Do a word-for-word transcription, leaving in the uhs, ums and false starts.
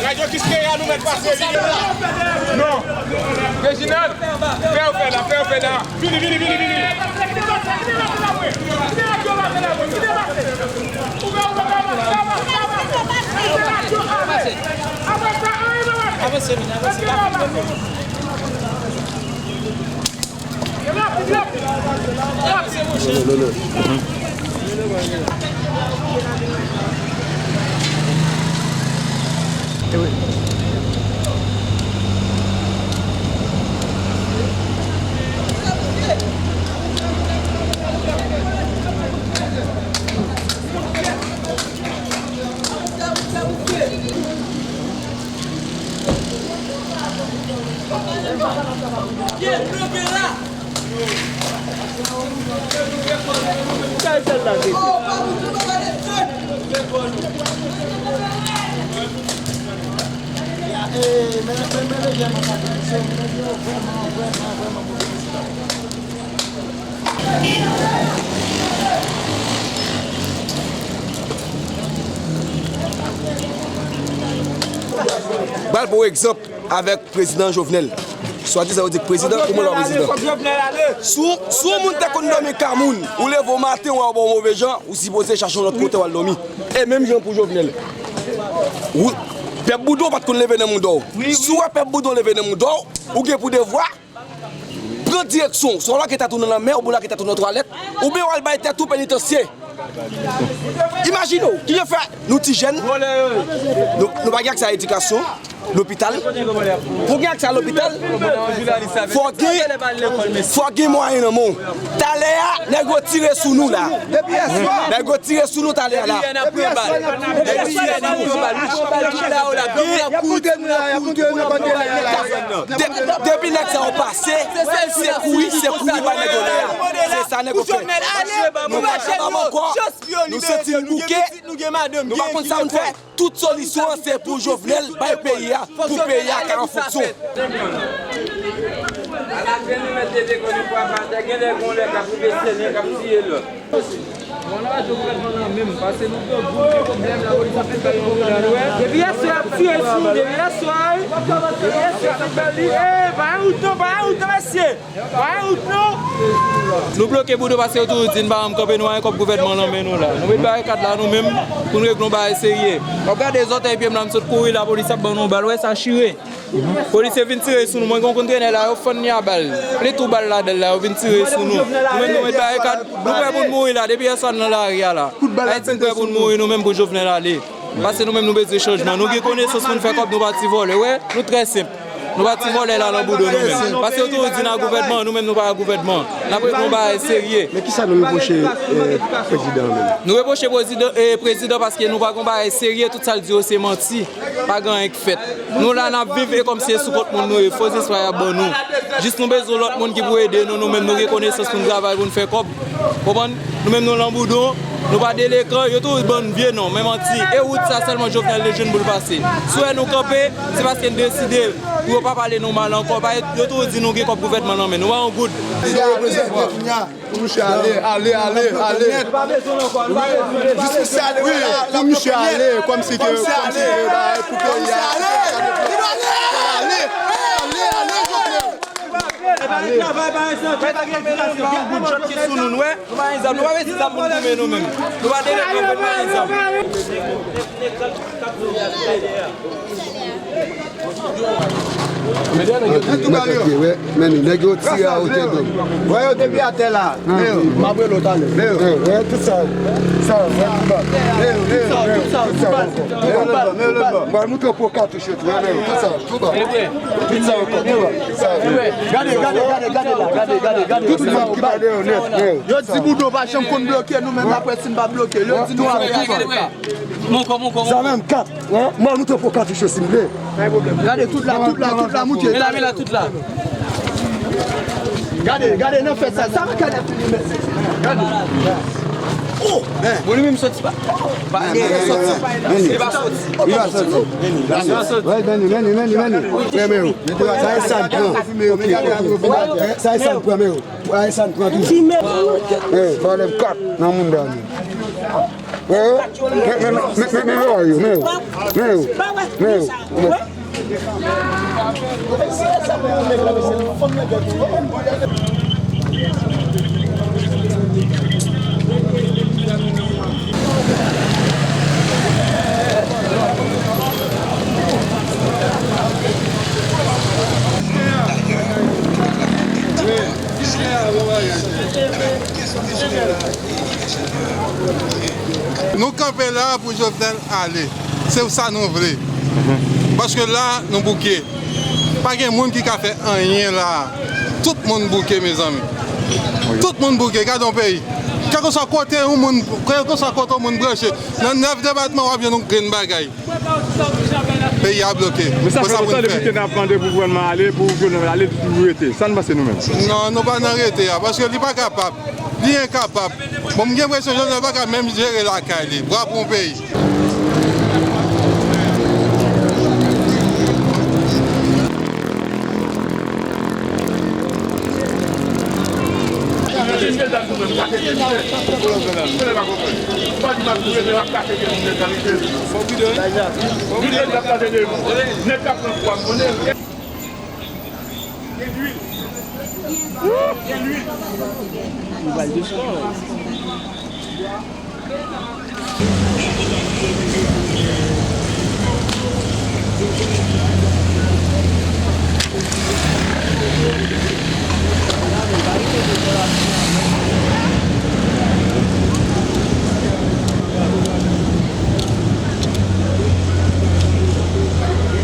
Radyo Kiskeya, nou mèt pase, vini la. Non. Reginald, fè w fè la, fè w fè la. Vini, vini, vini, vini. Avanse, men, avanse. Pa fin. Ba l pou egzanp avèk prezidan Jovenel. Swadizan yo di k prezidan, kouman l pa prezidan? Si w, si yon moun te konn dòmi ka moun, ou leve w maten, w wè w ba w move jan, ou sipoze chache yon lòt kote w al dòmi. E menm jan pou Jovenel. Ou, pèp Boudon pa t konn leve nan mouda w. Si w wè pèp Boudon leve nan mouda w, ou gen pou devwa pran direksyon, swa w lage tèt ou nan lanmè, oubyen w lage tèt ou nan twalèt, oubyen w al bay tèt ou penitansye. Imajine w, kijan fè nou ti jèn, nou, nou pa gen aksè a edikasyon, lopital. Pou w gen aksè a lopital, fò w gen, fò w gen mwayen nan men w. Talè a, nèg yo tire sou nou la. Nèg yo tire sou nou talè a la. De-, depi nèg sa yo pase, se kouri, se kouri bay nèg yo dèyè. Se sa nèg yo fè. Nou pa kapab ankò. Nou santi n bouke. Nou pa konn sa pou n fè. Tout solisyon an se pou Jovenel bay peyi a, pou peyi a ka an fonksyon. Ala grenn li mèt leve kò li pou ap atè, gen lè gon lè k ap rive sènen, k ap tiye lòt. Bon, nou pa jwe gouvènman nan menm, paske nou gen gwo pwoblèm, lapolis ap fè pèp mouri la, nou wè. Depi yèswa y ap tire sou nou, depi yèswa, depi yèswa y ap fè li, e, pa gen wout non, pa gen wout non, mesye. Pa gen wout non. Nou bloke Boudon paske yo toujou di n pa janm kanpe, nou pa gen kòb gouvènman nan men nou la. Nou met barikad la nou menm pou n regle yon bagay serye. W ap gade zòtèy pye m la, m sot kouri, lapolis ap ban nou yon bal, w wè sa chire. Polisye vin tire sou nou. Mwen gen yon konn trenè la, yo fann li a bal. Plen twou bal ladan l la, yo vin tire sou nou. Nou menm nou met barikad, nou prè pou n mouri la. Depi yèswa n nan lari a la. Ayiti prè pou n mouri nou menm pou Jovenel ale. Paske nou menm nou bezwen chanjman. Nou gen konesans pou n fè kòb, nou pa ti vòlè. Wè, nou trè senp. Nou pa ti vòlè la nan Boudon nou menm. Paske yo toujou di n a gouvènman, nou menm nou pa a gouvènman. N ap regle yon bagay serye. Men kisa nou repwoche, eh, prezidan an menm? Nou repwoche prezidan, eh, prezidan paske nou pa gen yon bagay serye, tout sa l di yo se manti. Pa gen anyen k fèt. Nou la n ap viv e kòmsi e sou kont moun nou ye, fo zespwa y ap ban nou. Jis nou bezwen lòt moun ki pou ede nou, nou menm nou gen konesans pou n travay, pou n fè kòb. Konprann? Nou menm nou lan Boudon, nou pa delenkan, yo toujou ban n vye non, men manti. E wout sa sèlman Jovenel te jwenn pou l pase. Si w wè nou kanpe, se paske n deside pou yo pa pale nou mal ankò. Pa, yo toujou di nou gen kòb gouvènman nan men nou, pa yon goud. Misye reprezante kounya. Pou misye ale, ale, ale, ale. Wi, pou misye ale, kòmsi ke, kòmsi ke, ba, pou peyi a. Ale, ale, ale, ale, Jovenel. Ale. Travay pa egzantre, pa gen edikasyon. Gad moun chòt ki sou nou, nou wè. Nou pa gen zam, nou pa mete zam pou n goumen nou menm. Nou pa delenkan, nou pa gen zam. Nèg k ap, k ap, k ap, k ap, k ap, Men dèyè nèg yo. Mwen tande, wè. Men nèg yo tire a wotè dòm. Wè yo depi atè la. M ap rele w talè. Wè, wè, tout sa. Sa, wè, tout sa. Tout sa, tout sa, tout sa. M pral montre w pou katouch yo tou, wè, men tout sa, tou ba. Tout sa ankò, tou ba. Sa. Gade, gade, gade, gade la, gade, gade, gade. Tout moun ki pa deyò nèt, men. Yo di Boudon pa janm konn bloke, nou menm apre si n pa bloke. Yo di nou ap gade. Mon kò, mon kò, mon kò. Sa menm, kat. Mwen, mwen, nou te pran katouch yo, si m vle. Gade tout la, tout la, tout la, moute. Men la, men la, tout la. Gade, gade, nan fè sa. Sa, mwen, gade, fini, men. Gade. Oh! Bon, li menm soti pa. Pa, li pa soti. Li pa soti. Li pa soti. Li pa soti. Veni, veni, veni, veni. Men, men, sa e sa l pran. Sa e sa l pran, men. Sa e sa l pran tou. Fime. Eh, ba w lèv kat nan moun dani. Eh, men, men, men, men, men, men, men, men, men, men, men. Nou kanpe la pou Jovenel ale. Se sa nou vle. Paske la, nou bouke. Pa gen moun ki ka fè anyen la. Tout moun bouke, mezanmi. Tout moun bouke. Gade yon peyi. Kèlkeswa kote yon moun, kèlkeswa kote yon moun branche, nan nèf depatman, w ap jwenn yon grenn bagay. Peyi a bloke. Men sa fè lontan depi ke n ap mande pou gouvènman ale, pou gouvènman ale, li toujou rete. Sa n panse nou menm? Non, nou pa nan rete a, paske li pa kapab. Li enkapab. Bon, m gen enpresyon Jovenel pa ka menm jere lakay li. Bra pou yon peyi.